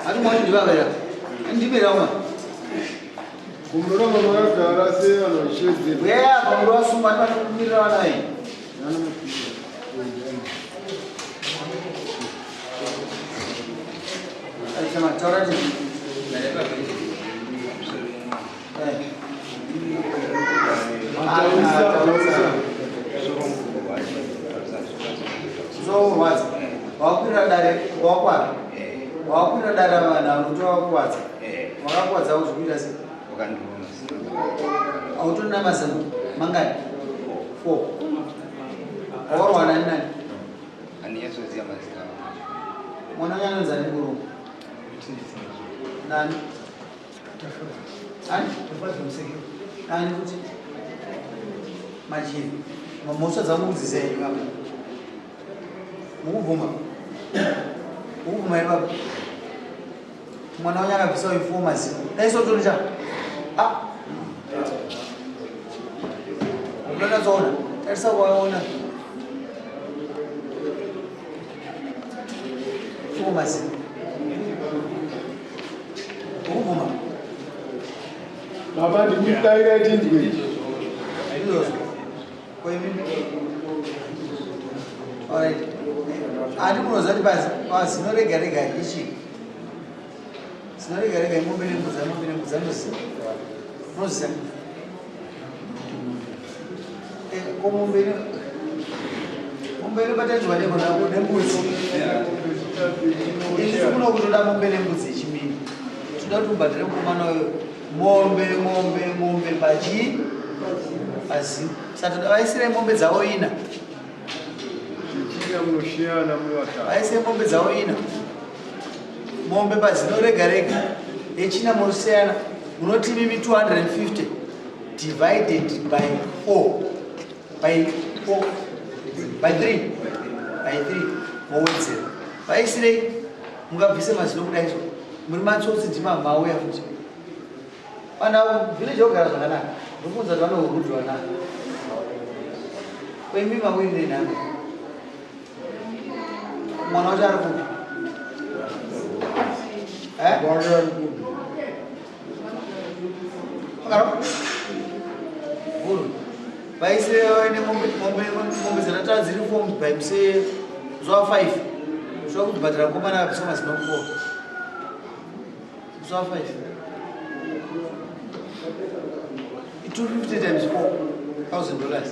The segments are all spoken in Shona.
Ati mwana ndivavera. Ndibera uma. Kumuramba makagara sevanhu vachishedzera. Weya pamuro wasungwa ati vanokumirira vana venyu. Aisha taura chii? Zvorwadza. Wakwira dare wakwara. Wakwira dare vanhu vanotora wakuwadza. Wakakuwadza uzvikuita sei? Hautorina mazano mangani? 4. Wakarwa nani nani? Mwana unyanonzi ani murume? Nani? Ani kuti machiri mhosva dzamukudzisa inyu baba mukubvuma mukubvuma here baba mwana wenyu akabvisa uifuwo mazino dai sotori cha ah. unonatsoona tarisa kwaona fuwo mazino Ukubvuma? Baba ndikudaira tinzwe. Izvozvo. Koimi. Alright. Andi munoziva kuti pasi pazino rega rega ichi. Zino rega rega imombe nembudzi mombe nembudzi anoziva. Unoziva? Eh, ko mombe ino mombe inobatanidzwa nembudzi. Isu kuno kutoda mombe nembudzi yechimini. Toda kuti ubhadhare mukomana uyo mombe mombe mombe pachi pazino. Saka toda vaisire mombe dzavo ina. Zvichida munoshiyana muri vatatu. Vaisire mombe dzavo ina. Mombe pazino rega rega. Yechina mosiyana. Munoti mimi 250 divided by 4 by 4 by 3 by 3 mowedzera. Vaisirei mungabvise mazino kudai so. Muri matsotsi ndima mauya futi. Vanhu avo village vogara zvakanaka. Ndokuudza kuti vanohurudzwa vana. Kwemi mawirire nhamba. Mwana wacho ari kupi? Eh? Wake ari kupi? Akaro? Guru. Vaisire vaine mombe mombe mombe dzatata dziri formed by mse zuva 5. Zuva kubhadhara mukomana akabvisa mazino 4. Zuva 5. 250 times 4 thousand dollars.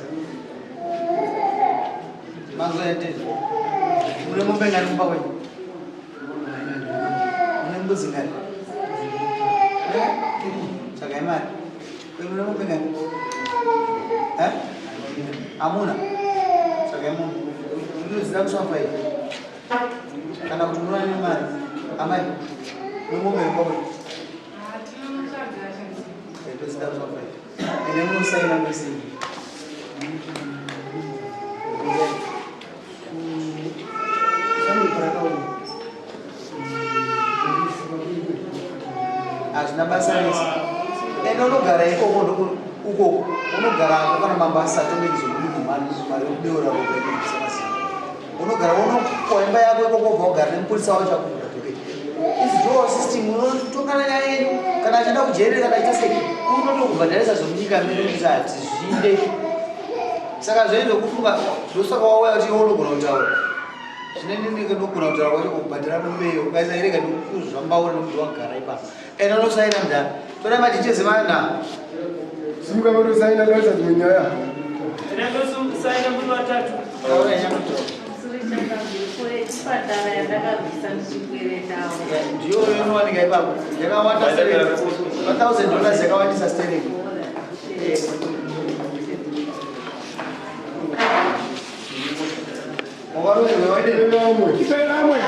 Manzoendei. Mune mombe ngani kumba kwenyu? Mune mbudzi ngani? Tsvagai mari. Kwenyu mune mombe ngani? Eh? Hamuna? Tsvagai mombe. Munoziva kuswa here? Kana kuti munoona nemari? Amai, mune mombe here kumba kwenyu? Toziva kuswa here? Ende munosaina mese. Hazvina basa rese. Ende unogara ikoko ukoko unogarako kana mambo asati mari mari yokubeura ropa inobvisa mazino. Unogara unopuwa imba yako ikoko ubva ugara nemupurisa wacho akubhadhare. Izi draw system unotongana nyaya yenyu kana achida kujerera kana aita sei unotokubhadharisa zvemunyika medu kuti hatizvide. Saka zvaizvo kufunga ndosaka wauya kuti iwe unogona kutaura. Zvine ndinogona kutaura kwacho kubhadhara mombeyo ukaisa irega ndikuzvambaura nekuti wagara ipapo. Enda unosaina mudhara. Tora madetails evana. Simuka vanosaina basa dzimwe nyaya. Saina muri vatatu. Taura nyaya. Chipatara yandakabvisa ndichikweretawo. Ndiyo inowanika ipapo. Yakawanda stereki. $1,000 yakawandisa stereki. Wakaroverwa waidei? Vamwe. Ipai vamwe.